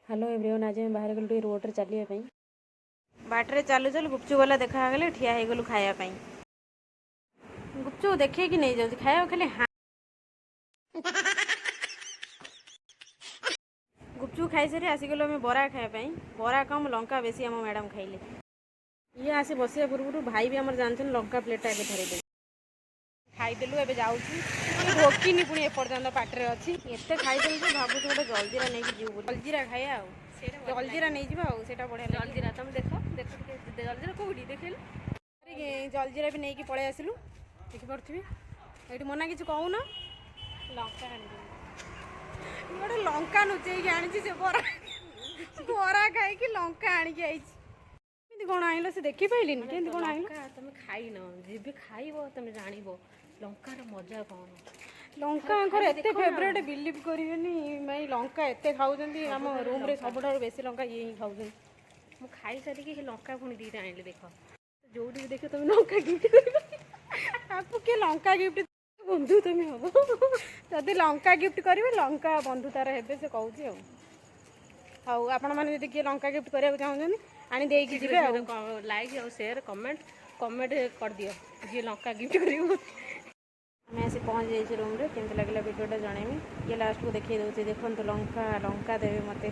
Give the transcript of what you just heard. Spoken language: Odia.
ହ୍ୟାଲୋ ଏଭ୍ରିୱାନ୍, ଆଜି ଆମେ ବାହାରି ଗଲୁ ଟିକେ ରୋଡ଼ରେ ଚାଲିବା ପାଇଁ। ବାଟରେ ଚାଲୁ ଚାଲୁ ଗୁପଚୁପ ବାଲା ଦେଖା ହେଇଗଲେ, ଠିଆ ହେଇଗଲୁ ଖାଇବା ପାଇଁ। ଗୁପଚୁପ ଦେଖେଇକି ନେଇଯାଉଛି ଖାଇବାକୁ ଖାଲି। ହଁ, ଗୁପଚୁପ ଖାଇସାରି ଆସିଗଲୁ ଆମେ ବରା ଖାଇବା ପାଇଁ। ବରା କମ୍ ଲଙ୍କା ବେଶୀ ଆମ ମ୍ୟାଡ଼ାମ୍ ଖାଇଲେ। ଇଏ ଆସି ବସିବା ପୂର୍ବରୁ ଭାଇ ବି ଆମର ଜାଣିଛନ୍ତି, ଲଙ୍କା ପ୍ଲେଟ୍ଟା ଆଗେ ଧରେଇଦେବେ। ଖାଇଦେଲୁ, ଏବେ ଯାଉଛୁ। ଢୋକିନି ପୁଣି, ଏପର୍ଯ୍ୟନ୍ତ ପାଟିରେ ଅଛି। ଏତେ ଖାଇଦେଲୁ ଯେ ଭାବୁଛୁ ଗୋଟେ ଜଲଜିରା ନେଇକି ଯିବୁ ବୋଲି। ଜଲଜିରା ଖାଇବା ଆଉ ଜଲଜିରା ନେଇଯିବା ଆଉ, ସେଇଟା ବଢ଼ିଆ ଲାଗେ। ଜଲଜିରା ତମେ ଦେଖ, ଦେଖ ଟିକେ, ଜଲଜିରା କୋଉଠି ଦେଖିଲୁ? ଜଲଜିରା ବି ନେଇକି ପଳେଇ ଆସିଲୁ, ଦେଖିପାରୁଥିବେ ଏଇଠି। ମନା କିଛି କହୁନ। ଲଙ୍କା ଆଣିବି। ଗୋଟେ ଲଙ୍କା ଲୁଚେଇକି ଆଣିଛି ସେ। ବରା ବରା ଖାଇକି ଲଙ୍କା ଆଣିକି ଆଇଛି। କେମିତି କ'ଣ ଆଣିଲ? ସେ ଦେଖିପାରିଲିନି, କେମିତି କ'ଣ ଆଣିଲ? ଲଙ୍କା ତମେ ଖାଇନ, ଯେବେ ଖାଇବ ତମେ ଜାଣିବ ଲଙ୍କାର ମଜା କ'ଣ। ଲଙ୍କା ଆଙ୍କର ଏତେ ଫେଭରେଟ୍, ବିଲିଭ୍ କରିବେନି ଭାଇ, ଲଙ୍କା ଏତେ ଖାଉଛନ୍ତି। ଆମ ରୁମ୍ରେ ସବୁଠାରୁ ବେଶୀ ଲଙ୍କା ଇଏ ହିଁ ଖାଉଛନ୍ତି। ମୁଁ ଖାଇସାରିକି ସେ ଲଙ୍କା ପୁଣି 2ଟା ଆଣିଲି। ଦେଖ, ଯୋଉଠି ବି ଦେଖିବ ତମେ ଲଙ୍କା ଗିଫ୍ଟ କରିବ। ତାକୁ କିଏ ଲଙ୍କା ଗିଫ୍ଟ, ବନ୍ଧୁ ତମେ ହବ। ଯଦି ଲଙ୍କା ଗିଫ୍ଟ କରିବେ, ଲଙ୍କା ବନ୍ଧୁ ତାର ହେବେ, ସେ କହୁଛି। ଆଉ ହଉ, ଆପଣମାନେ ଯଦି କିଏ ଲଙ୍କା ଗିଫ୍ଟ କରିବାକୁ ଚାହୁଁଛନ୍ତି, ଆଣି ଦେଇକି ଯିବେ। ଆଉ ଲାଇକ୍ ଆଉ ସେୟାର, କମେଣ୍ଟ କମେଣ୍ଟ କରିଦିଅ ଯିଏ ଲଙ୍କା ଗିଫ୍ଟ କରିବ। ଆମେ ଆସି ପହଞ୍ଚି ଯାଇଛୁ ରୁମ୍ରେ। କେମିତି ଲାଗିଲା ଭିଡ଼ିଓଟା ଜଣେଇବି। ଇଏ ଲାଷ୍ଟକୁ ଦେଖେଇ ଦେଉଛି, ଦେଖନ୍ତୁ ଲଙ୍କା, ଲଙ୍କା ଦେବେ ମୋତେ।